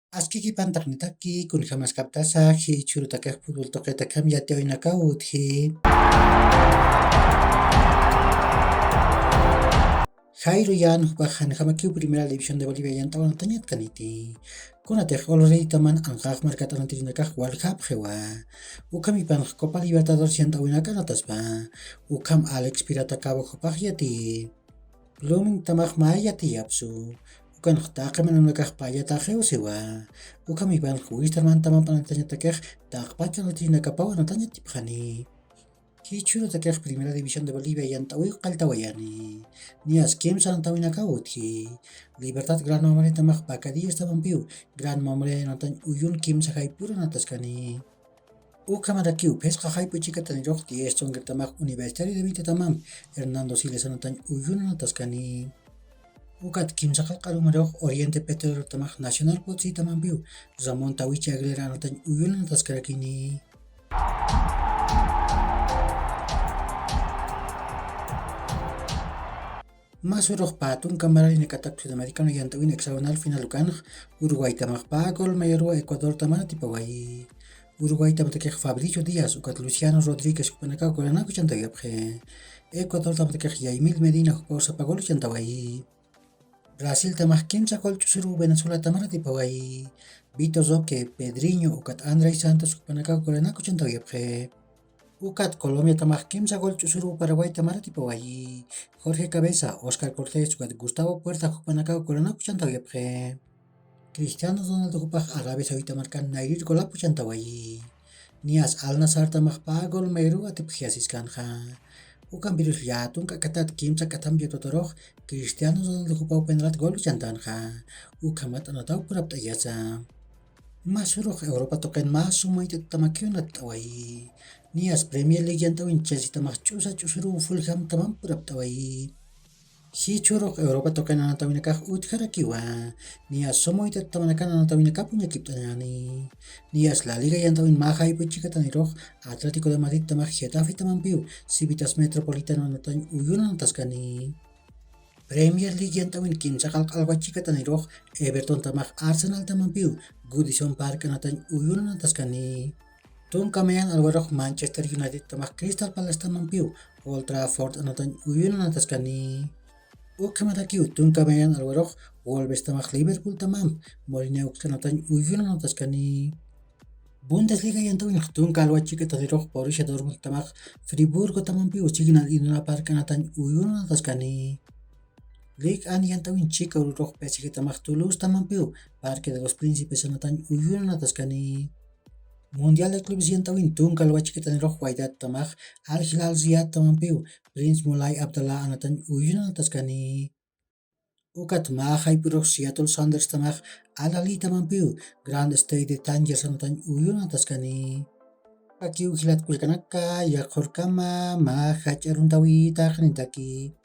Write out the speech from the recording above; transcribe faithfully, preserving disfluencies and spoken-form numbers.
Askikipantaqnitaki kunjamaskaptasa jichhurutakax futbol tuqitakham yatiyawinakaw utji. Jayru yan jupax janjamakiw primera división de bolivia yant'awanatañatkaniti. Kunatix oloreytaman anqax markat'anatirinakax waljapxiwa. Ukhamipanx copa libertadores yant'awinak'anataspa. Ukham alex piratakawa jupax yatiyi. Blumingtamax mä yatiyapsu. Ukanx taqi manunakax payataxiw siwa. Ukhamipanx wistarmantamap'anatañatakix taqpach'anatirinakapaw anatañatipxani. Jichhürutakix primera división de bolivia yant'awiw qalltawayani. Niyas kimsa anatawinakaw utji. Libertad gran mamrentamax pacadillastamampiw gran mamrenatañ uyun kimsa jayp'uranataskani. Ukhamarakiw phisqa jayp'u chikatanirux diez chungrtamax universitario de vitatamam hernando silesanatañ uyunanataskani. Ukat kimsa qallq'arumarux oriente petrolotamax nacional potsitamampiw ramon tawichi aguileranatañ uyunanataskarakini. Masurux pä tunka mararinakatak sudamericano yant'awin hexagonal final ukanx uruguaytamax pä gol mayoruwa ecuadortamar atipawayi. Uruguaytamatakix fabricio díaz ukat luciano rodríguez jupanakaw golanaka uchantawiyapxi. Ecuadortamatakix yaymil medina jupaw sapa gol uchantawayi. Brasiltamax kimsa gol ch'usuruw venezuelatamar atipawayi. Vito roque pedriño ukat andrés santos jupanakaw golanaka uchantawiyapxi. Ukat colombiatamax kimsa gol ch'usuruw paraguaytamar atipawayi. Jorge cabeza oscar cortés ukat gustavo puerta jupanakaw golanaka uchantawiyapxi. Cristiano ronaldo jupax arabia sawitamarkan nayrir golap uchantawayi. Niyas alnazartamax pä gol mayruw atipxiyasiskanxa. Ukampirus llätun k'akatat kimsa k'atampi yatutarux cristiano ronaldo jupaw penalti gol uchantanxa. Ukhamat anataw purapt'ayasa. Masurux europa tuqin mä sumayt'atamakiw natt'awayi. Niyas premier league yant'awin chelsitamax ch'usa ch'usuruw fulhamtamam purapt'awayi. Jichhürux europa tuqin anatawinakax utjarakiwa. Niyas sumayt'atamanakan anatawinakap uñakipt'añani. Niyas la liga yant'awin mä jayp'u chikatanirux atlético de madridtamax getafetamampiw civitas metropolitano anatañ uyunanataskani. Premier league yant'awin kimsa qallq'alwa chikatanirux evertontamax arsenaltamampiw gudison park anatañ uyunanataskani. Tunka mayan alwarux manchester unitedtamax cristal palastamampiw old trafford anatañ uyunanataskani. Ukhamatakiw tunka mayan alwarux wolvestamax liverpooltamamp molineux anatañ uyunanataskani. Bundesliga yant'awinx tunka alwa chikatanirux borussia dortmundtamax friburgotamampiw signal iduna park anatañ uyunanataskani. Lig an yant'awin chika ururux pesigetamax tulustamampiw parque de los principes anatañ uyunanataskani. Mundial de clubes yant'awin tunka alwa chikatanirux waydattamax algilal riyadtamampiw prince mulay abdala anatañ uyunanataskani. Ukat mä jayp'urux seattle sanderstamax alalitamampiw grand state de tangers anatañ uyunanataskani. Akiw jilat kullkanaka yaqhurkama mä jach'aruntawitaqnitaki.